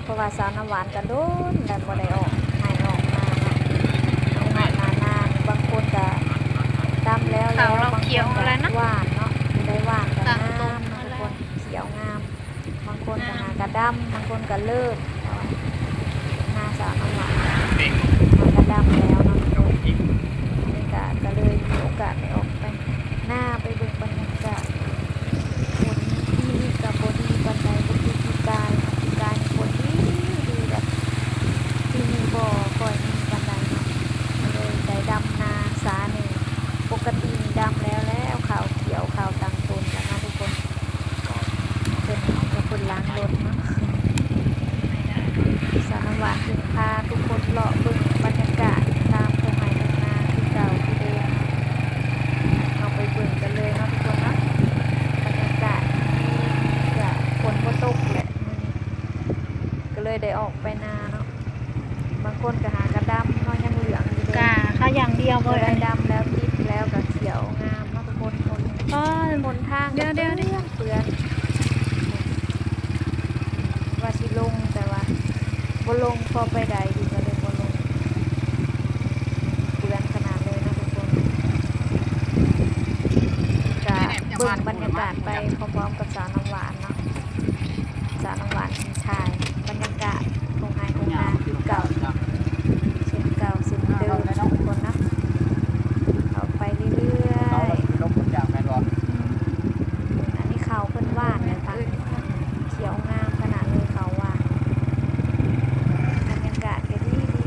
ເພາະວ່າສາວນ້ຳຫວານກະດົນແລ້ວບໍ່ໄດ້ອອກໄຮ່ອອກນາເນາະ. ໄຮ່ອອກນາ ນາ ບາງຄົນກະດຳແລ້ວແລ້ວ ບາງຄົນກະຫວ່ານເນາະ ຜູ້ໃດຫວ່ານກະງາມເນາະທຸກຄົນ ຂຽວງາມ. ບາງຄົນກະຫາກະດຳ ບາງຄົນກະເລີກ ນາສາວນ້ຳຫວານຫາກະດຳແລ້ວເນາະທຸກຄົນ. ອັນນີ້ກະ ກະເລີຍມີໂອກາດໄດ້ອອກໄປນາ ໄປເບິ່ງບັນຍາກາດ. ຝົນປີນີ້ກະບໍ່ດີປານໃດ ບໍ່ຄືປີກາຍເນາະ ປີກາຍນີ້ຝົນດີດີ ແບບປີນີ້ບໍ່ຄ່ອຍມີປານໃດເນາະ ກະເລີຍໄດ້ດຳນາຊ້າແດ່. ປົກກະຕິນີ້ດຳແລ້ວແລ້ວ ຂາວຂຽວ ຂາວຕັ້ງຕົ້ນແລ້ວເນາະທຸກຄົນ. ເພິ່ນກະເພິ່ນລ້າງລົດເນາະ. ສາວນ້ຳຫວານເພິ່ນພາທຸກຄົນເລາະເບິ່ງບັນຍາກາດຕາມທົ່ງໄຮ່ທົ່ງນາຄືເກົ່າຄືເດີມ. ເຮົາໄປເບິ່ງກັນເລີຍເນາະທຸກຄົນເນາະ. ບັນຍາກາດກະຝົນບໍ່ຕົກແຫຼະມື້ນີ້ ກະເລີຍໄດ້ອອກໄປນາເນາະ. ບາງຄົນກະຫາກະດຳເນາະ ຍັງເຫຼືອງຢູ່ເດ້ ກະຂາຢ່າງດຽວບໍ່ ໄດ້ດຳແລ້ວ ຕິດແລ້ວກະຂຽວງາມເນາະທຸກຄົນ. ຄົນ ອໍ ຫົນທາງ ດຽວໆໆ ເປື້ອນ ວ່າຊິລົງແຕ່ວ່າບໍ່ລົງ ພໍໄປໄດ້ຢູ່ກະເລີຍບໍ່ລົງ ເປື້ອນຂະໜາດເລີຍເນາະທຸກຄົນ. ກະເບິ່ງບັນຍາກາດໄປພ້ອມໆກັບສາວນ້ຳຫວານເນາະ. ສາວນ້ຳຫວານ ຖ່າຍບັນຍາກາດທົ່ງໄຮ່ທົ່ງນາຄືເກົ່າ ເຊັ່ນເກົ່າເຊັ່ນເດີມທຸກຄົນເນາະ. ເຂົ້າໄປເລື້ອຍໆ ອືມ ອັນນີ້ເຂົ້າເພິ່ນຫວ່ານແລ້ວ ຂຽວງາມຂະໜາດເລີຍເຂົ້າຫວ່ານ. ບັນຍາກາດກະດີດີ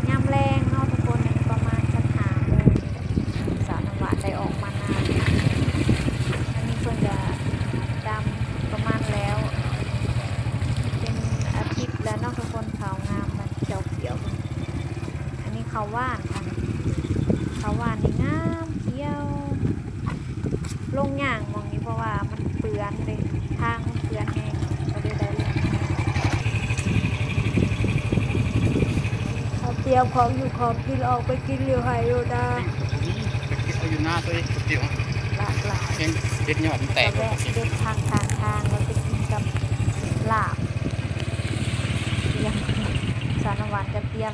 ຍາມແລງເນາະທຸກຄົນ ອັນນີ້ປະມານສັກຫ້າໂມງ ສາວນ້ຳຫວານໄດ້ອອກມານາ. ອັນນີ້ເພິ່ນກະດຳປະມານແລ້ວ ເປັນອາທິດແລ້ວເນາະທຸກຄົນ ຂາວງາມ ມັນຂຽວໆ. ອັນນີ້ເຂົ້າຫວ່ານ ອັນນີ້ເຂົ້າຫວ່ານນີ້ງາມຂຽວ. ລົງຍ່າງໝ່ອງນີ້ເພາະວ່າມັນເປື້ອນເດ້ ທາງມັນເປື້ອນແຮງ ກະເລີຍໄດ້ລົງ. ເຂົາຕຽມຂອງຢູ່ຂອງກິນອອກໄປກິນຢູ່ໄຮ່ຢູ່ນາ ໄປເກັບເອົາຢູ່ນາຕົວເອງ ເກັບເອົາ ຫຼາກຫຼາຍ ເຮັດຍອດມັນແຕກ ກະແວະເດັດທາງຂ້າງທາງ ແລ້ວໄປກິນກັບລາບ. ສາວນ້ຳຫວານກະຕຽມ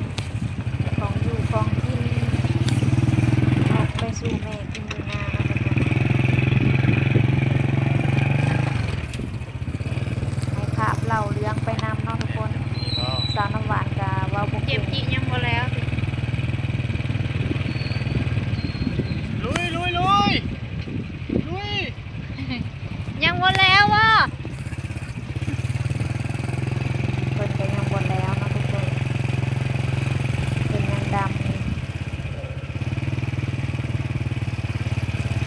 ຂອງຢູ່ຂອງກິນອອກໄປສູ່ແມ່ກິນຢູ່ນາເນາະທຸກຄົນ. ໃຫ້ພາບເລົ່າເລື່ອງໄປນຳເນາະທຸກຄົນ. ສາວນ້ຳຫວານກະເວົ້າບໍ່ເກັ່ງ ເກັບຈິຍັງບໍ່ແລ້ວຕິ ລຸຍ ລຸຍ ລຸຍ ລຸຍ ຍັງບໍ່ແລ້ວບໍ່? ເພິ່ນກະຍັງບໍ່ແລ້ວເນາະທຸກຄົນ ເພິ່ນຍັງດຳ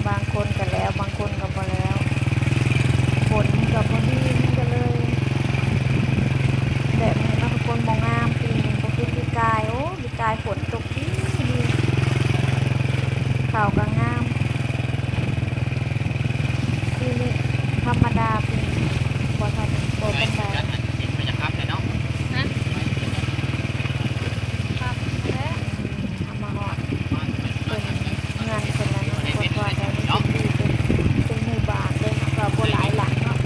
ບາງຄົນກະແລ້ວ ບາງຄົນກະບໍ່ແລ້ວ ຝົນກະບໍ່ດີ ມັນກະເລີຍແບບນີ້ເນາະທຸກຄົນ ບໍ່ງາມປີນີ້ ບໍ່ຄືປີກາຍ. ໂອ້ ປີກາຍຝົນຕົກດີດີ ເຂົ້າກະງາມ ປີນີ້ທຳມະດາ ປີນີ້ບໍ່ທັນ ບໍ່ປານໃດ ຮະ ຄັກແທ້. ເຮົາມາຮອດເພິ່ນ ເຮືອນເພິ່ນແລ້ວເນາະ ເພິ່ນວ່າໄດ້ເປັນ ເປັນ ເປັນໝູ່ບ້ານເລີຍເນາະ ກະບໍ່ຫຼາຍຫຼັງເນາະ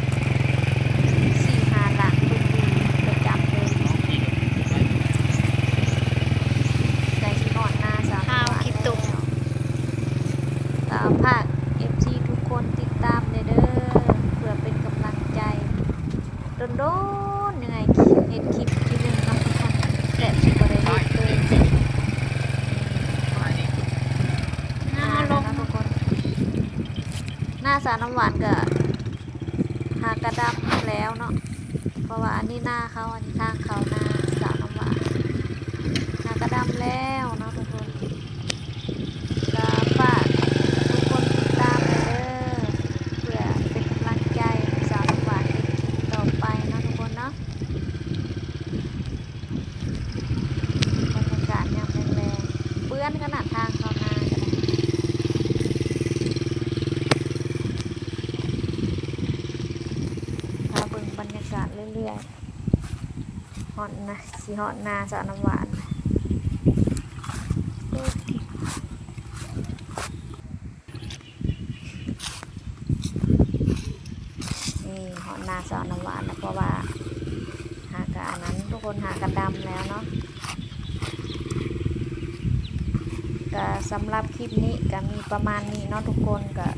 ສີ່ຫ້າຫຼັງ ເພິ່ນຢູ່ປະຈຳເລີຍ. ໃກ້ຊິຮອດນາສາວນ້ຳຫວານແລ້ວ ກະຝາກເອັຟຊີທຸກຄົນຕິດຕາມແດ່ເດີ ເພື່ອເປັນກຳລັງໃຈ. ດົນໆ ຍັງໄງ ເຮັດຄລິບທີໜຶ່ງເນາະທຸກຄົນ ແບບຊິບໍ່ໄດ້ເຮັດເລີຍ. ນາເຮົາລົງເນາະທຸກຄົນ ນາສາວນ້ຳຫວານກະຫາກະດຳແລ້ວເນາະ ເພາະວ່າອັນນີ້ນາເຂົາ ອັນນີ້ທາງເຂົ້ານາສາວນ້ຳຫວານ ຫາກະດຳແລ້ວເນາະທຸກຄົນ. ກະຝາກທຸກຄົນຕິດຕາມແດ່ເດີ ເພື່ອເປັນກຳລັງໃຈໃຫ້ສາວນ້ຳຫວານເຮັດຄລິບຕໍ່ໄປເນາະທຸກຄົນເນາະ. ບັນຍາກາດຍາມແລງໆ ເປື້ອນຂະໜາດທາງເຂົ້ານາກະໄດ້. ພາເບິ່ງບັນຍາກາດເລື້ອຍໆ ຮອດນາ ຊິຮອດນາສາວນ້ຳຫວານ. ນີ້ຮອດນາສາວນ້ຳຫວານແລ້ວ ເພາະວ່າຫາກະອັນນັ້ນ ລົ ຄົນຫາກະດຳແລ້ວເນາະ. ກະສຳລັບຄລິບນີ້ກະມີປະມານນີ້ເນາະທຸກຄົນ. ກະ